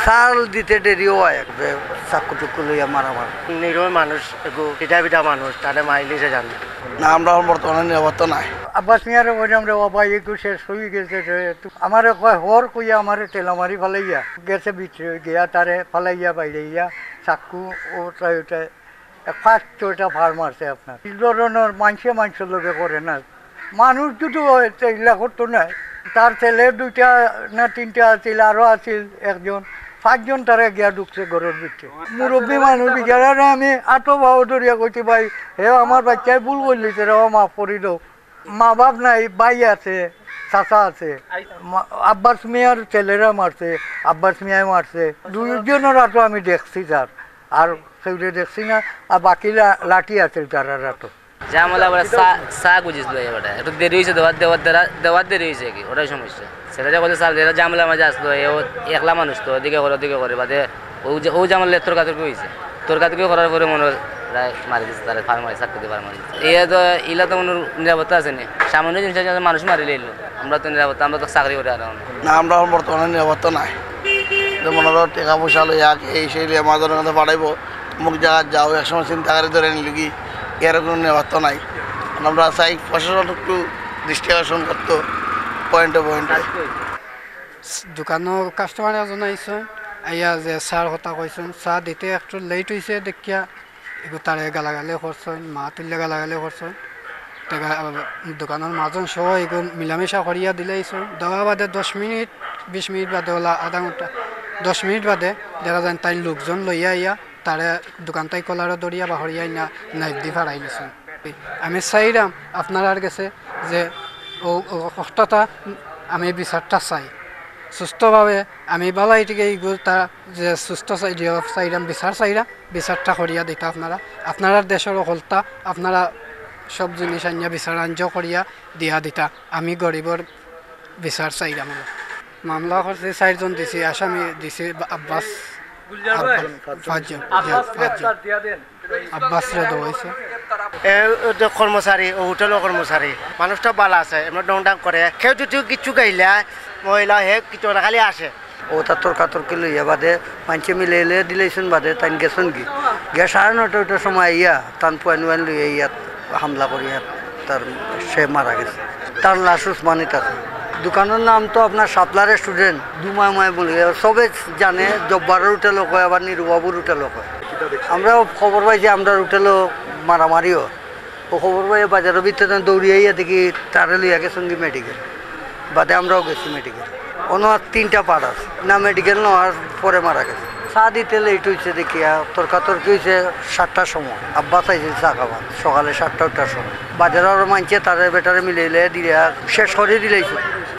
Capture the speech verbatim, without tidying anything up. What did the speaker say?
তার দিতে দেরিও হয়, এক যে চাকু টুকু লইয়া মারামারি। নিরীহ মানুষ, একটু পিঠা পিঠা মানুষ, তারে মাইলিছে জানো। না, আমরা এখন বর্তমানে নিরাপত্তা নাই। আব্বাস মিয়ারে বললাম রে, "ও ভাই, একটু শেষ হয়ে গেছে রে।" তো আমারে কয়, "হর," কইয়া আমারে ঠেলা মারি ফালাইয়া গেছে ভিতরে, গিয়া তারে ফালাইয়া বাইরে ইয়া চাকু ও তাই ওটাই পাঁচ ছয়টা ফাড় মারছে আপনার। এই ধরনের মানষে মানষর লগে করে না। মানুষ যদি হয়, তো ইলা করতো না। তার ছেলে দুইটা না তিনটা আছিল, আরো আছিল একজন, পাঁচজন তারা গিয়া ঢুকছে ঘরের ভিতরে। মুরব্বী মানুষ, বিচারারে আমি আটো বাও ধরিয়া কইতে, "ভাই, হে আমার বাচ্চায় ভুল করলিছে রে, ও মাফ করি দাও।" মা বাপ নাই, ভাই আছে, চাচা আছে। মা-, আব্বাস মিয়ার ছেলেরা মারছে, আব্বাস মিয়ায় মারছে। দুইজনের আটো আমি দেখছি স্যার, আর কেউরে দেখছি না। আর বাকি লা-, লাঠি আছে তারার আটো। ঝামেলা বেটা চা, চা খুঁজিছিল এই বেটা। একটু দেরি হইছে, দেওয়ার, দেওয়ার, দেওয়ার, দেওয়ার দেরি হইছে কি, ওটাই সমস্যা। ছেলেটা কইছে, "স্যার, যেটা ঝামেলার মাঝে আসলো, এ ও একলা মানুষ তো, ওদিকে করে, ওদিকে করে।" বাদে ও যে, ও ঝামেলা তর্কাতর্কি হইছে। তর্কাতর্কি করার পরে মনে হয় প্রায় মারি দিছে, তারা ফাড় মারি, চাকু দিয়ে ফাড় মারি দিছে। এ তো, ইলা তো মনে হয় নিরাপত্তা আছে নি। সামান্য জিনিস আছে, মানুষ মারি লইলো। আমরা তো নিরাপত্তা, আমরা তো চাকরি করি আর এখন। না, আমরা এখন বর্তমানে নিরাপত্তা নাই। যে মনে হয় টাকা পয়সা লইয়া, এই সেই লইয়া মাঝে মধ্যে পাঠাইবো, অমুক জায়গায় যাও, এক সময় চিন্তা করে ধরে নিল কি, এর কোনো নিরাপত্তা নাই। আমরা চাই প্রশাসন একটু দৃষ্টি আকর্ষণ করতো পয়েন্টে পয়েন্টে। দোকানো কাস্টমার একজন আইছইন, আইয়া যে চা কথা কইছইন, চা দিতে একটু লেট হইছে দেখিয়া এগু তারে গালাগালি করছইন, মা তুললে গালাগালি করছইন। তে গা-, দোকানর মাজন সহ এগু মিলামিশা করিয়া দিলাইছইন। দেওয়া বাদে দশ মিনিট, বিশ মিনিট বাদে ওলা আধা ঘন্টা, দশ মিনিট বাদে দেখা যায় তাই লোকজন লইয়া আইয়া তারে দোকান তাই কলারও ধরিয়া বা হরিয়া আইনা নাইফ দি ফাড়াই নিছইন। আমি চাইরাম আপনারার গেছে যে ও, ও কথাটা আমি বিচারটা চাই সুস্থভাবে। আমি বালাই টিকে ইগুতা যে সুস্থ চাই, যে চাইরাম বিচার চাইরাম, বিচারটা করিয়া দিতা আপনারা। আপনারার দেশর হকলতা আপনারা সব জিনিস আনিয়া বিচার আঞ্জ করিয়া দিয়া দিতা। আমি গরিবর বিচার চাইরাম। মামলা করছে চাইরজন দিছি, আসামি দিছি আব্বাস, আব্বাস, পাঁচজন, জি, পাঁচজন। আব্বাসরে দেওয়া হইছে। এ, ও তো কর্মচারী, ও হোটেলর কর্মচারী। মানুষটা ভালা আছে, এমনি ডং ডাং করে। কেউ যদি কিছু গাইলা, মহিলা, হে কিছু না খালি আসে। ও তার তর্কাতর্কি লইয়া বাদে, মানষে মিলে এলে দিলাইছইন বাদে, তাইন গেছইন কি? গিয়া সাড়ে নয়টা ওইটার সময় আইয়া, তান পুয়াইন উয়াইন লইয়া ইয়াত হামলা করিয়া তার, সে মারা গেছে। তার লাশ উসমানীত আছে। দোকানর নাম তো আপনার শাপলা রেস্টুরেন্ট, দুমায় মায় বলে, সবে জানে, জব্বারর হোটেলও কয়, আবার নিরুবাবুর হোটেলও কয়। আমরাও খবর পাইছি, আমরার হোটেলও মারামারিও। ও খবর পাইয়া বাজারর ভিতরে দৌড়িয়া আইয়া দেখি তারে লইয়া গেছইন কি মেডিকেল। বাদে আমরাও গেছি মেডিকেল। অনো আর তিনটা পার্ট আছে। না মেডিকেল নেওয়ার পরে মারা গেছে। চা দিতে লেট হইছে দেখিয়া তর্কাতর্কি হইছে সাতটার সময়। আব্বাস আইছিল চা খাবার সকালে সাতটা আটটার সময়। বাজারর আরো মানষে তারে বেটারে মিলাইলে দিয়া শেষ করি দিলাইছে।